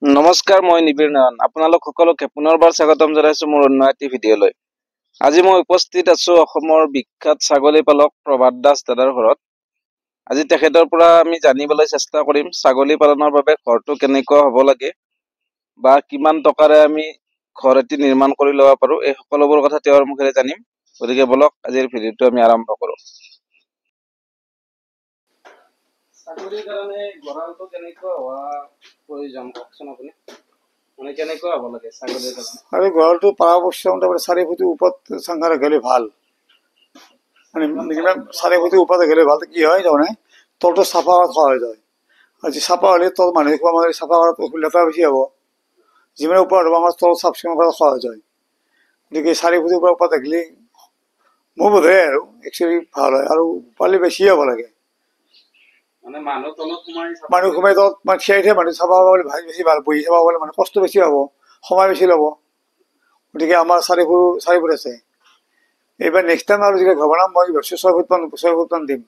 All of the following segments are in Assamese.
নমস্কাৰ, মই নিবিড় নয়ন, আপোনালোক সকলোকে পুনৰবাৰ স্বাগতম জনাইছো মোৰ অন্য এটি ভিডিঅ'লৈ। আজি মই উপস্থিত আছো অসমৰ বিখ্যাত ছাগলী পালক প্ৰভাত দাস দাদাৰ ঘৰত। আজি তেখেতৰ পৰা আমি জানিবলৈ চেষ্টা কৰিম ছাগলী পালনৰ বাবে ঘৰটো কেনেকুৱা হ'ব লাগে বা কিমান টকাৰে আমি ঘৰ এটি নিৰ্মাণ কৰি ল'ব পাৰোঁ, এই সকলোবোৰ কথা তেওঁৰ মুখেৰে জানিম। গতিকে বলক, আজিৰ ভিডিঅ'টো আমি আৰম্ভ কৰোঁ। ছাগলীৰ কাৰণে গঁৰালটো কেনেকুৱা হোৱা প্ৰয়োজন, কওকচোন আপুনি, মানে কেনেকুৱা হ'ব লাগে ছাগলীৰ কাৰণে? আৰু গঁৰালটো পৰাপক্ষে মোটামুটি 4 ফুট ওপৰত চাংঘৰ গ'লে ভাল, মানে মিনিমাম 4 ফুট ওপৰত গ'লে ভাল। কি হয় তাৰমানে তলটো চাফা কৰা হৈ যায়, আৰু চাফা হ'লে তল মানুহে খোৱা মানে চাফা কৰাত লেতেৰা বেছি হ'ব। যিমানে ওপৰত হ'ব আমাৰ তল চাফ চিকুণ কৰাত সহজ হয়। গতিকে 4 ফুট ওপৰত থাকিলে মোৰ বোধেৰে আৰু একচুৱেলি ভাল হয়, আৰু পালি বেছিয়ে হ'ব লাগে। মানুহ সোমাই তলত মানে থিয়াই থিয়াই মানুহ চাফা হ'ব ভাল, বেছি ভাল। বহি চাফা হ'লে মানে কষ্ট বেছি হ'ব, সময় বেছি ল'ব। গতিকে আমাৰ 4 ফুট আছে। এইবাৰ নেক্সট টাইম আৰু যেতিয়া ঘৰ বনাম, মই ভাবিছোঁ 6 ফুটমান দিম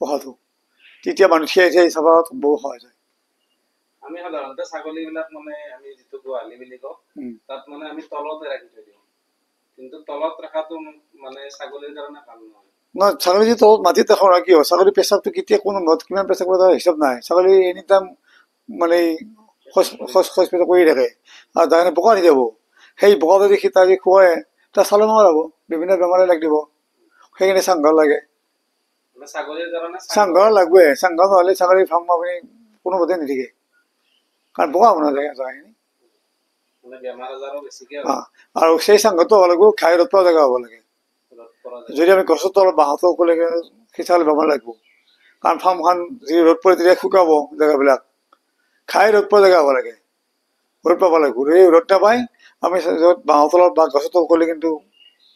ওখটো, তেতিয়া মানুহ থিয়াই থিয়াই চাফা বহুত সহজ হয়। আমি সাধাৰণতে ছাগলীবিলাক মানে আমি যিটো গোহালি বুলি কওঁ, তাত মানে আমি তলতে ৰাখি থৈ দিওঁ, কিন্তু তলত ৰখাটো মানে ছাগলীৰ কাৰণে ভাল নহয়। নহয়, ছাগলী যদি তলত মাটিত ৰাখোঁ কি হয়, ছাগলী পেচাবটো কেতিয়া কোন সময়ত কিমান পেচাব কৰে তাৰ হিচাপ নাই। ছাগলী এনি টাইম মানে খোজ খোজ খোজ পেচাব কৰি থাকে, আৰু তাৰ কাৰণে বোকা দি যাব। সেই বোকা যদি সি তাক খুৱাই, তাৰ ছালৰ বেমাৰ হ'ব, বিভিন্ন বেমাৰে লাগি দিব। সেইকাৰণে চাংঘৰ লাগে, চাংঘৰ লাগবই। চাংঘৰ নহ'লে ছাগলী ফাৰ্ম আপুনি কোনো মতে নিদিয়ে, কাৰণ বোকা হ'ব নালাগে জেগাখিনি। আৰু সেই চাংঘৰটো হ'ব লাগিব ঘাই ৰ'দ পোৱা জেগা হ'ব লাগে। যদি আমি গছৰ তলত বাঁহৰ তলত কৰিলে সেই ছাগলী বেমাৰ লাগিব, কাৰণ ফাৰ্মখন যি ৰ'দ পৰে তেতিয়া শুকাব জেগাবিলাক। ঘাই ৰ'দ পোৱা জেগা হ'ব লাগে, ৰ'দ পাব লাগিব। এই ৰ'দ নাপাই আমি য'ত বাঁহৰ তলত বা গছৰ তলত কৰিলে কিন্তু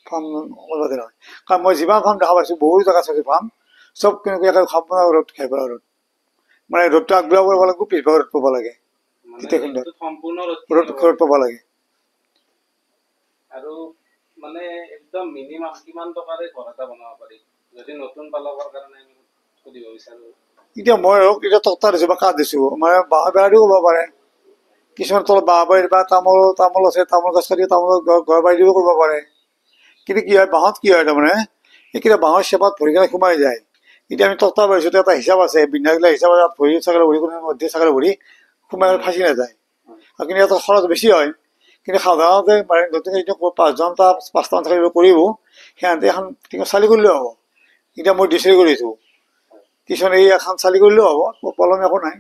ফাৰ্ম কৰিব নহয়। কাৰণ মই যিমান ফাৰ্ম দেখা পাইছোঁ, বহুত জেগা চাইছোঁ ফাৰ্ম, চব কেনেকুৱাকৈ সম্পূৰ্ণ ৰ'দ খাই পৰা ৰ'দ, মানে ৰ'দটো আগবেলা কৰিব লাগিব, পিছবেলা ৰ'দ পাব লাগে, তেতিয়া সুন্দৰ ৰ'দ পাব লাগে। আৰু মানে একদম মিনিমাম কিমান টকাৰে ঘৰ এটা বনাব পাৰি যদি নতুন পালকৰ কাৰণে আমি সুধিব বিচাৰো? এতিয়া মই এতিয়া তক্তা দিছোঁ বা কাঠ দিছোঁ, মানে বাঁহৰ বেৰা দিও কৰিব পাৰে, কিছুমান তলত বাঁহ বাৰী বা তামোল আছে, তামোল গছ কাটি তামোলৰ ঘৰ বাৰী দিও কৰিব পাৰে। কিন্তু কি হয় বাঁহত কি হয় তাৰমানে এইকেইটা বাঁহৰ চেপাত ভৰি কেনে সোমাই যায়। এতিয়া আমি তক্তা বাঢ়িছোঁ, এটা হিচাপ আছে, বিন্ধাগিলা হিচাপ আছে, ভৰি ছাগলী ভৰি কোনো মধ্যে ছাগলী ভৰি সোমাই ফাঁচি নাযায়। আৰু কিন্তু এটা খৰচ বেছি হয়। কিন্তু সাধাৰণতে মানে নতুন যিটো 5টা 5টামান ছাগলী কৰিব, সিহঁতে এখন চালি কৰিলেও হ'ব। এতিয়া মই ডিচাইড কৰিছোঁ, কিছুমান এই এখন চালি কৰিলেও হ'ব, প্ৰব্লেম একো নাই।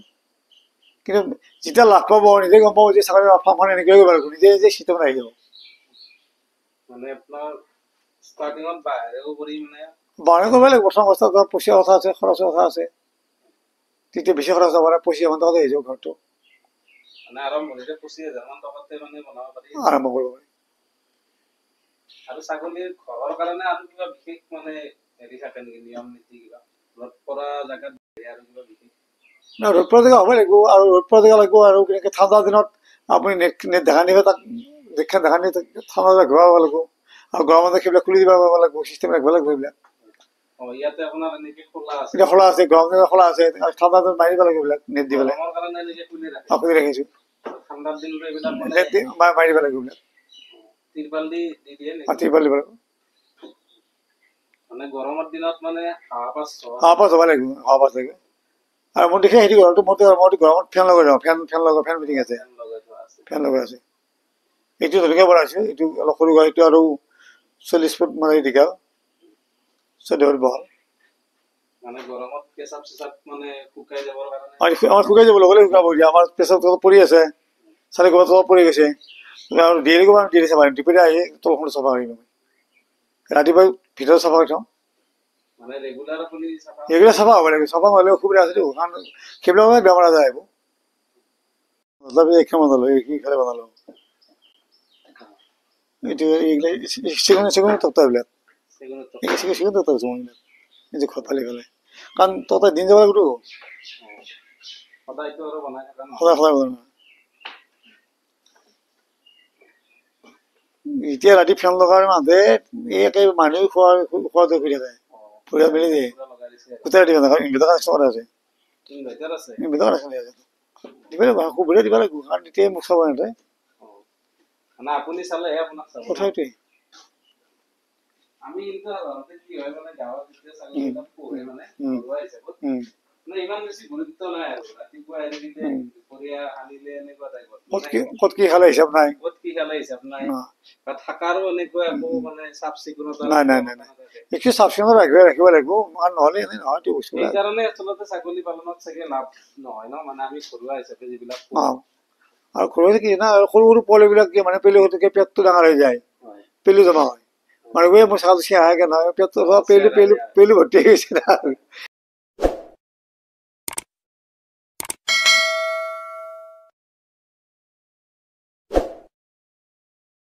কিন্তু যেতিয়া লাভ পাব নিজে গম পাব যে ছাগলী ফাৰ্মখন এনেকৈ কৰিব লাগিব, নিজে নিজে চিষ্টেমত আহি যাব। বাহিৰে কৰিব লাগিব প্ৰথম অৱস্থাত পইচা কথা আছে, খৰচৰ কথা আছে, তেতিয়া বেছি খৰচ হ'ব পাৰে, 25,000 টকাতে আহি যাব ঘৰটো। আৰম্ভ কৰিব পাৰি। আৰু ছাগলীৰ ঘৰৰ কাৰণে আৰু কিবা বিশেষ মানে হেৰি থাকে নেকি, নিয়ম নীতি কিবা? ৰ'দ পৰা জেগাত আৰু কিবা বিশেষ? নহয়, ৰ'দ পৰা জেগা হ'ব লাগিব, আৰু ৰ'দ পৰা জেগা লাগিব। আৰু কেনেকৈ ঠাণ্ডা দিনত আপুনি নেট দেখা নিব, তাক দেখা নি ঠাণ্ডা জেগা ঘূৰাব লাগিব, আৰু গৰমত সেইবিলাক খুলি দিব লাগিব, চিষ্টেম ৰাখিব লাগিব এইবিলাক। এতিয়া খোলা আছে, গৰম দিনত খোলা আছে, ঠাণ্ডা দিনত মাৰি দিব লাগিব এইবিলাক নেট দি পেলাই। খুলি ৰাখিছোঁ, নেট দি মাৰি দিব লাগিব এইবিলাক। তিৰপাল দিব লাগিব। হাৱা পাছ হ'ব লাগিব, হাৱা পাছ লাগিব। আৰু মোৰ দেখি হেৰি ঘৰটো মইতো গৰমত ফেন লগাই যাওঁ, ফেন লগাই, ফেন ফিটিং আছে, ফেন লগাই আছে। এইটো নতুনকৈ বনাইছোঁ, এইটো অলপ সৰু ঘৰ, এইটো আৰু 40 ফুট মানে দীঘল, 14 ফুট বহল। আমাৰ শুকাই যাব, লগে লগে শুকাব। এতিয়া আমাৰ পেচাব তলত পৰি আছে, চাৰি ক'ৰবাত তলত পৰি গৈছে, আৰু ডেইলি ক'ৰবাত ডেইলি চাফা কৰিম, দুপৰীয়া আহি তলখন চাফা কৰিম, ৰাতিপুৱা ভিতৰত চাফা কৰি থওঁ। ৰেগুলাৰ চাফা হ'ব লাগিব, চাফা নহ'লে অসুবিধা আছেতো, কাৰণ সেইবিলাকৰ বেমাৰ আজাৰ আহিব। মতলব এইখন বনালোঁ, এইফালে বনালোঁ, এইটো এইবিলাক চেগুন তক্তা, এইবিলাক চেগুন তক্তা দিছোঁ মই এইবিলাক নিজে ঘৰ ফালি পেলাই, কাৰণ তক্তা দিন যাব লাগিবতো, সদায় সদায় বনাওঁ। এতিয়া ৰাতি ফেন লগাৰ মানুহে এই একে মানুহে খোৱা শুই থাকে, ভৰি মেলি দিয়ে, গোটেই ৰাতি ফেন, ইনভাৰ্টাৰ কানেকশ্যন কৰা আছে, ইনভাৰ্টাৰ কানেকশ্যন দিয়া আছে। দিব লাগিব, সুবিধা দিব লাগিব, কাৰণ তেতিয়াই মোক চাব সিহঁতে। মানে আপুনি চালেহে আপোনাক চাব। কথা সেইটোৱেই। আমি কিন্তু সাধাৰণতে কি হয়, মানে গাঁৱত যেতিয়া ছাগলীবিলাক পোহে, মানে ঘৰুৱা হিচাপত মানে ইমান বেছি গুৰুত্ব নাই আৰু ৰাতিপুৱা এৰি দিলে, দুপৰীয়া আনিলে, এনেকুৱা টাইপত। ক'ত কি খালে হিচাপ নাই। ক'ত কি খালে হিচাপ নাই, বা থাকাৰো এনেকুৱা একো মানে চাফ চিকুণতা নাই, নাই, নাই, নাই। একচুৱেলি চাফ চিকুণ ৰাখিব লাগিব, কাৰণ নহ'লে এনেই নহয় এইটো বস্তু। সেইকাৰণে আচলতে ছাগলী পালনত চাগে লাভ নহয় ন, মানে আমি ঘৰুৱা হিচাপে যিবিলাক পোহো। অঁ, আৰু ঘৰুৱা কি না, সৰু সৰু পোৱালিবিলাক কি মানে পেলু হতুকে পেটটো ডাঙৰ হৈ যায়, পেলু জমা হয়। মানে মোৰ ছাগল চিয়াহাকে নহয়, পেটটো পেলু পেলু পেলু ভৰ্তি হৈ গৈছে।